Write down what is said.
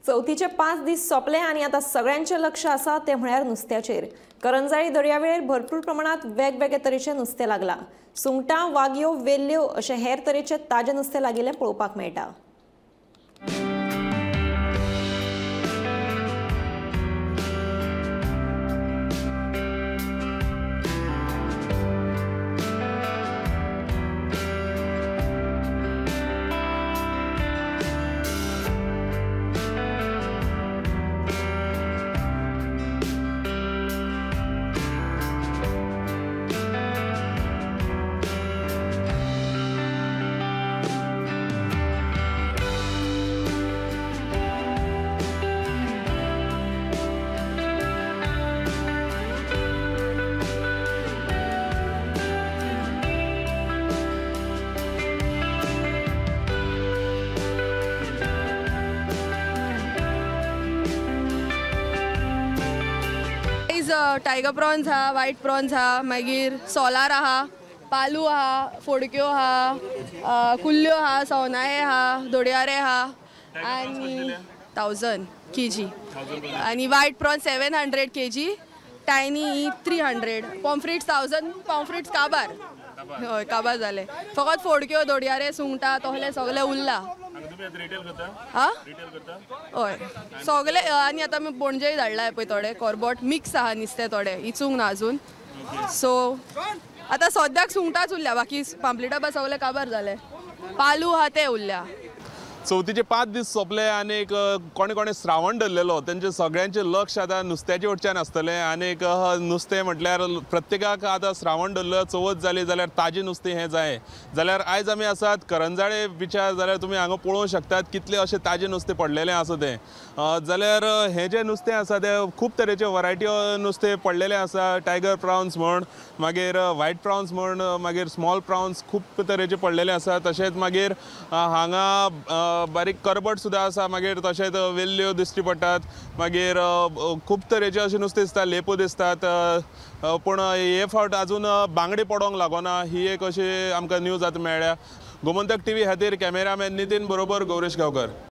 चवथीचे 5 दीस सोंपले आनी आतां सगळ्यांचें लक्ष आसा तें म्हळ्यार नुस्त्याचेर। करंजाळी दर्यावेळेर भरपूर प्रमाणांत वेगवेगळे तरेचें नुस्तें लागलां। सुंगटां, वागयो, वेल्ल्यो अशें हेर तरेचें ताजें नुस्तें लागिल्लें पळोवपाक मेळटा। टायगर प्रॉन्स हा, वायट प्रॉन्स हा, मागीर सोलार आहा, पालू आहा, फोडक्यो आहा, कुल्ल्यो आहा, सवनाळे आहा, दोडयारे आहा आनी 1000 kg आनी white prawn 700 kg, tiny 300, pomfrets 1000, pomfrets काबार, हय काबार जाले। फकत फोडक्यो, दोडयारे, सुंगटां तसले सगळे उरला। हा हय सगळे। आनी आतां आमी पणजेय धाडला पळय थोडे कोरबोट मिक्स आहा नुस्तें, थोडे इचूंक ना अजून। सो आतां सद्याक सुंगटांच उरल्या, बाकी पांपलेटां बा सगळे काबार जाले, पालू आहा ते उरल्या। चवथीचे 5 दीस सोंपले आनी कोणे कोणे श्रावण धरलेलो, तेंचे सगळ्यांचें लक्ष आतां नुस्त्याचे वटच्यान आसतलें। आनी नुस्तें म्हटल्यार प्रत्येकाक आतां श्रावण धरलो, चवथ जाली जाल्यार ताजें नुस्तें हें जाय। जाल्यार आयज आमी आसात करंजाळे बिचार, जाल्यार तुमी हांगा पळोवंक शकतात कितलें अशें ताजें नुस्तें पडलेलें आसा तें। जाल्यार हें जें नुस्तें आसा तें खूब तरेचे वरायटी नुस्तें पडलेलें आसा। टायगर प्रावन्स म्हण, मागीर व्हायट प्रावन्स म्हण, मागीर स्मॉल प्रावन्स खूब तरेचे पडलेले आसा। तशेंच मागीर हांगा बारीक करबट सुद्दां आसा, मागीर तशेंच वेल्ल्यो दिश्टी पडटात, मागीर खूब तरेचे अशें नुस्तें दिसता, लेपो दिसतात। पूण हे फावट आजून बांगडे पडोंक लागोना ही एक अशी आमकां न्यूज आतां मेळ्ळ्या। गोमंतक टीव्ही खातीर कॅमेरामॅन नितीन बरोबर गौरेश गांवकर।